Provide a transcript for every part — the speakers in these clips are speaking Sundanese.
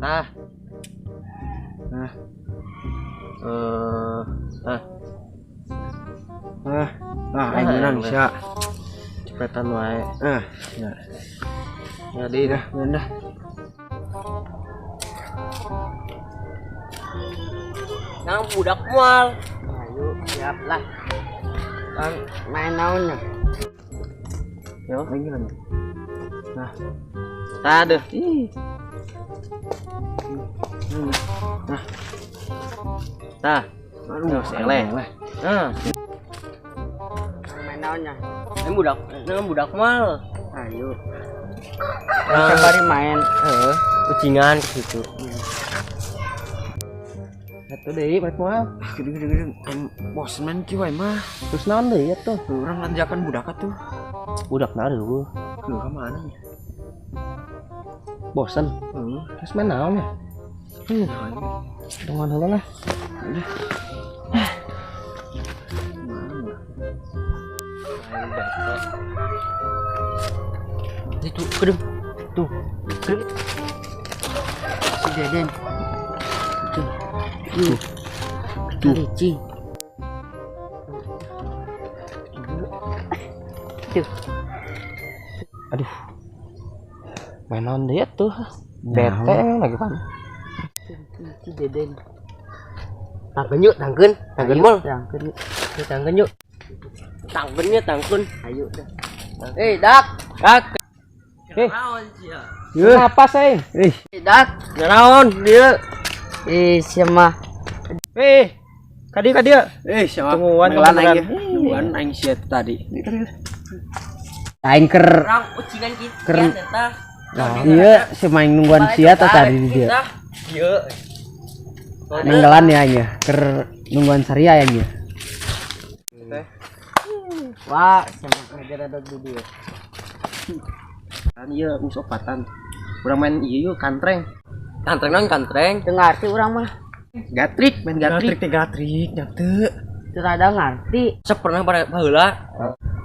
Tah. Nah. Tah. Ah, ah, aing menang sia. Cepetan wae. Ah, ya. Jadi dah. Menang dah. Nang budak mual. Ayo, siap lah. Kan main naonnya? Yo, Aing menang. Nah, tah deh. Ih. Nah. Tah. Aduh, Tuh, eleh. eleh. Nah, Main naonnya? ini budak, nang budak mual. Ayo. Nah. Bari main. Heeh, kucingan ke situ. Atuh deui balik moal. Ah, gede gede gede. Aing bosen main kieu wae mah. Terus naon deui atuh? Urang lanjakan budak atuh. Budak naon eueuh. Ke ka mana ya? Bosen. Heeh. Terus main naon ya? Dengan heula lah. Udah. Mana? Itu kedem. Tuh. Kedem. Si Deden. Tuh. Tuh. Tuh. Licin. Tuh. Aduh. Main naon deui atuh? Bete emang lagi pan. Si Deden. Tangkeun yuk, tangkeun. Tangkeun mol. Tangkeun yuk. Yuk, tangkeun yuk. Tangkeun ya, tangkeun. Ayo dah. Eh, Dak. Dak. Eh. Kenapa sih? Eh, Eh, Dak. Naon dia? Eh, siapa? Eh. Kadi kadi ya. eh, siapa? Tungguan Ngelan kebeneran. aing ya. Tungguan aing sia tadi. Aing ker Urang ucingan kitu Keren. eta. Iya, si main nungguan sia tah tadi di dia. Ieu. Nenggelan ya aing ya, ker nungguan saria ya aing ya. Wah, sama negara dog di dia. Kan ieu geus opatan. Urang main ieu yuk kantreng. Kantreng naon kantreng? Teu ngarti urang mah. Gatrik, main gatrik. Gatrik teh gatrik nya teu. Teu rada ngarti. Sok pernah baheula.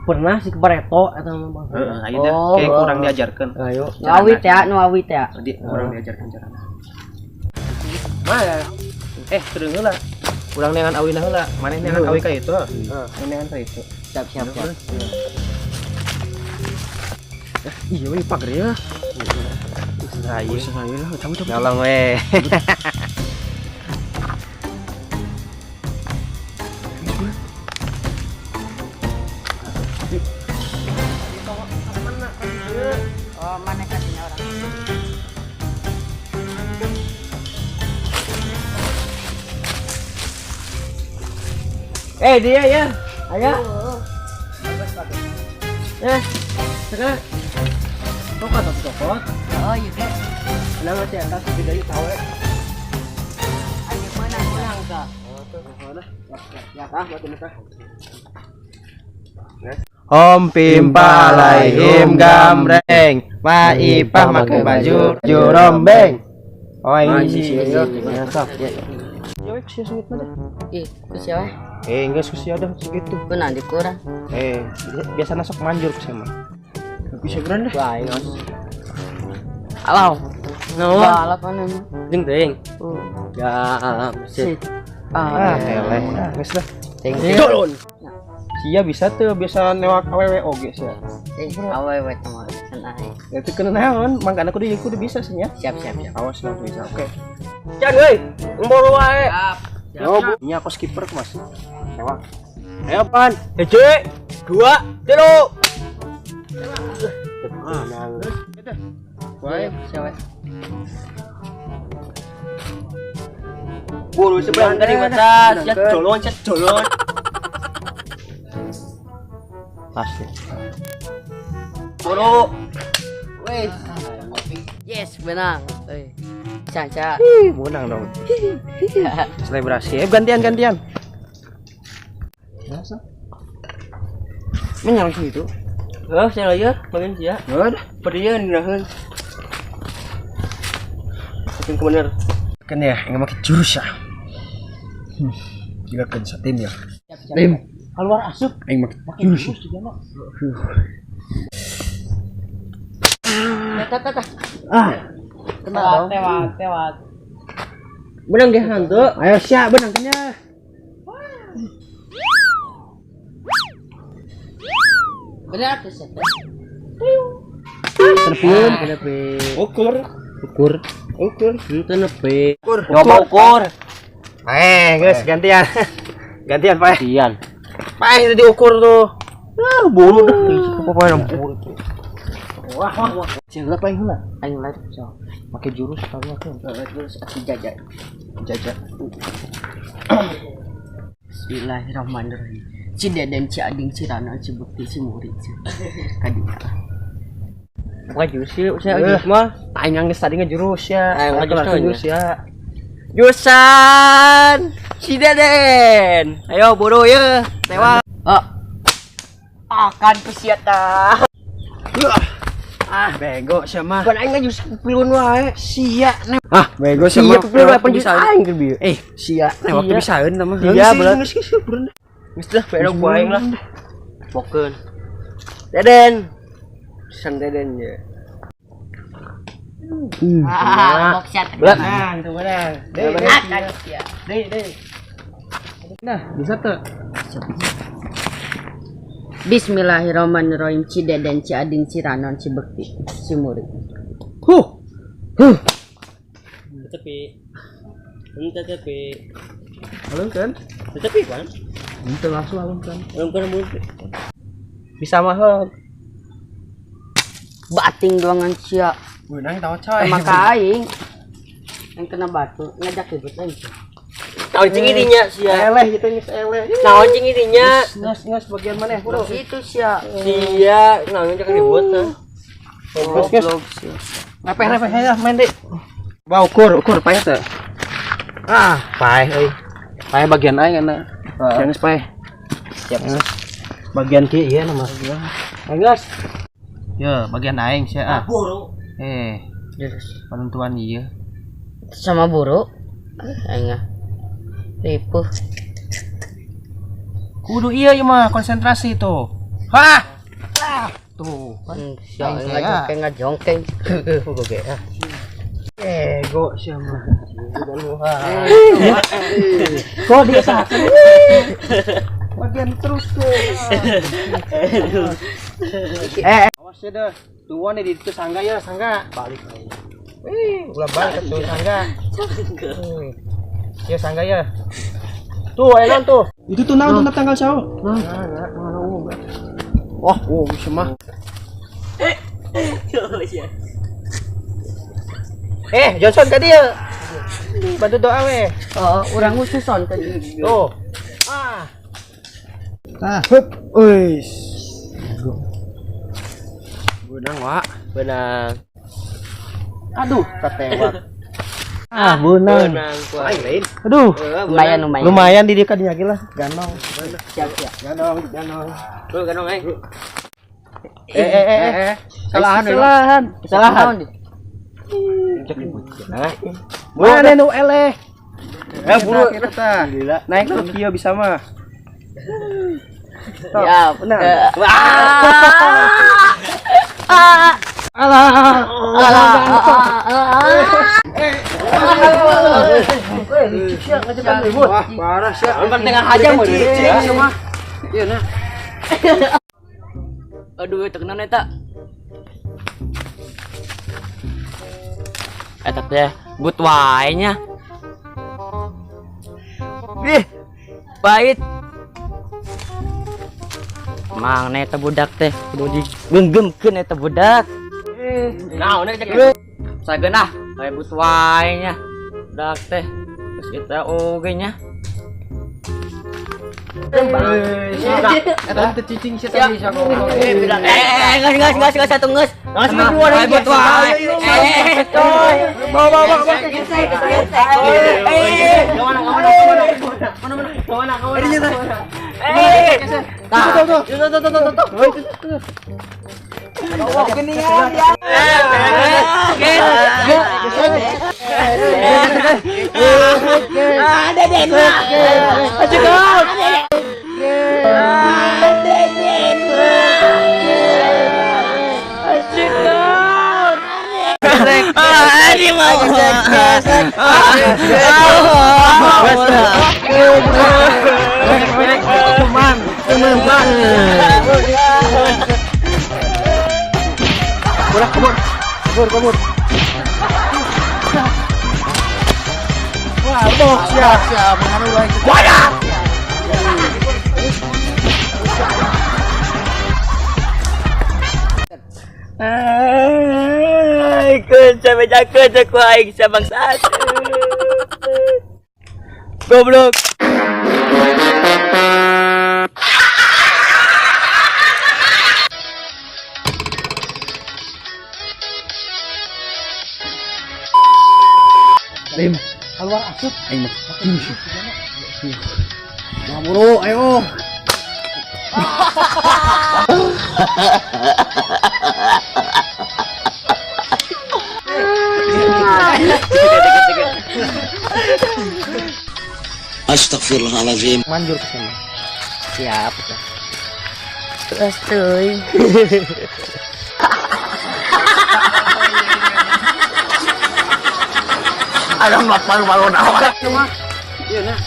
Pernah si Bareto eta mah. Heeh, ayo dah Oh, kayak oh. kurang diajarkan. Ayo. Nu awit ya, nu awit ya. Tadi kurang diajarkan carana. Mah. Eh, kedeung heula. Urang neangan awina heula. Maneh neangan awi ka itu. Heeh, neangan ka itu. Siap, siap, siap. Iya we pager ya. Ayo. Bosen aja lah, cabut cabut. Nyolong we. Oh, mana katinya orang? Eh dia ya. Ayo. Eh, sekarang cokot atau cokot? Oh, iya ge. Kenapa sih atas tidak tahu eh? Ayo menang, menang ka. Ya, ah, buat ini tah. Om pimpa alaihim gambreng, Ma Ipah make baju jurombeng. Oh ini sih. Ya, weh, sia sungit mah. Ih, ku siapa? Eh enggak susia dah segitu. Ku nanti kurang. Eh biasa nasok manjur ke sama. Bisa geran dah. Wah, ini. Alau. No. Balap mana mah. Jeng teuing. Ya, Sit. Ah, Ah, eleh. Ah, geus lah. thank you. Dolon. Sia bisa tuh biasa newak awewe oge sia. Eh, awewe teh mah can aing. Ya itu kena naon, mangkana kudu ieu kudu bisa sih nya. Siap, siap, siap. Awas lah bisa. Oke. Can euy, embor wae. Siap. Yo, ini aku skipper masih. Newak. Ayo pan. Hiji, dua, tilu. Ah, Wae, siapa? Buru seberang dari mata, siap dolon, siap dolon. Pasti. Buru. Wes. Yes, menang. Eh. Caca. Ih, menang dong. Selebrasi. Eh, gantian gantian. Biasa. Menyala itu. Oh, saya lagi makin sia. Udah. Perdian dinaheun. Makin kebener. Kan ya, nggak pakai jurus ya. Juga kan tim ya. Tim. Keluar asup. Aing make jurus. Tata, tata. Ah. Kena dong. Tewak, tewak. Benang ge hantu. Ayo sia benang kenya. Bener tuh sih. Telepon, telepon. Ukur. Ukur. Ukur. Henteu nepi. Ukur. Nyoba ukur. Eh, guys, gantian. Gantian, Pak. Gantian. Pak, itu diukur tuh. Ah, buru dah. Pokoknya buru. Wah, wah, wah. Cila paling heula. Aing lari so. Pakai jurus tahu aku. Jurus ati jaja. Jaja. Bismillahirrahmanirrahim. Si Deden, si Ading, si Rana, si Bukti, si Muri, si Kadina. Bukan jurus sih, saya jurus mah. Aing geus tadi ngejurus ya. Aing ngejurus jurus ya. Jurusan si Deden. Ayo buru ya. Tewak. Oh. Akan pesiata. Ah, bego sia mah. Bukan aing ngejurus pilun wae. Sia ne. Ah, bego sia Sia mah. pilun wae penjurus aing keur bieu. Eh, sia ne waktu bisaeun tah mah. Iya, bener. Geus geus bener. Geus dah pedok ku aing lah. Pokeun. Deden. Jurusan Deden ya. Ah, bok siat. Berat. Menang tuh menang. Deh, Akan sia. deh, deh. Nah, bisa tuh. Bismillahirrahmanirrahim. Si Deden, si Ading, si Ranon, si Bekti, si Muri. Huh. Huh. Tepi. Henteu tepi. Alun kan? Tepi kan? Itu langsung alun kan. Alun kan buru. Bisa mah heug. Bating doangan sia. Menang tahu coy. Sama ka aing. Yang kena batu ngajak ribut aing. Naon cing ininya sia. Eleh gitu geus eleh. Naon cing ininya? Nges nges bagian mana ya, bro? Itu sia. Sia, naon cek ribut tah. Geus geus. Repeh repeh aja main deh. Wah, ukur ukur paeh teh. Ah, paeh euy. Paeh bagian aing enak. Siang geus paeh. Siap. Bagian kieu ieu nama. Aing geus. Ya, bagian aing sia ah. Buru. Eh, penentuan ieu. Sama buruk. Aing ah. Ripuh. Kudu iya ieu mah konsentrasi tuh. Hah. Ah, tuh. Sia Aing ngajongkeng ngajongkeng. Goge ah. Ego sia mah. Kok dia sakit? Bagian terus tuh. Eh, awas ya dah. Tuan nih di itu sangga ya, sangga. Balik lagi. Ulah balik tuh sangga. Ya sangga ya. Tuh, ayo tuh. Itu tuh naon tuh tanggal sao? Wah, wow, bisa mah. Eh, Johnson tadi ya. Bantu doa weh. Oh, urang khususon tadi. Tuh. Ah. Nah, hup. Uis. Benang, Wak. Benang. Aduh, ketewak. Ah, benang. Benang ku aing. Aduh. Lumayan lumayan. Lumayan di dia kan lah. Ganong. Siap siap. Ganong, ganong. Lu ganong aing. Eh. Kesalahan, kesalahan. Kesalahan. Mana nu eleh? Eh, buru kita. Naik lu kieu bisa mah. Ya, benar. Ah. Alah. Wah, parah sih. Tengah aja mah. Iya nah. Aduh, tekenan eta. Eta teh but wae nya. Ih, pahit. Mang na eta budak teh kudu digenggemkeun eta budak. Naon eta cek. Sageun ah, bae but wae nya. Budak teh. Geus eta oge nya. Eta teh cicing sia tadi sia goblok. Eh, geus satu geus. Geus dua Bae but wae. Eh, coy. Bawa bawa bawa. Eh, mana mana mana mana mana mana. Eh, Tuh tuh tuh. tuh tuh tuh tuh. Ulah kabur. Kabur, kabur. Wah, box ya. Siap, Wadah. Ikut sampai jaga ku aing sia bangsat. Goblok. Lim. Keluar asup. Aing mah. Wah, buru, ayo. Astagfirullahaladzim. Manjur ke sana. Siap. Terus teuing. Ada malu-malu awak. Iya nah.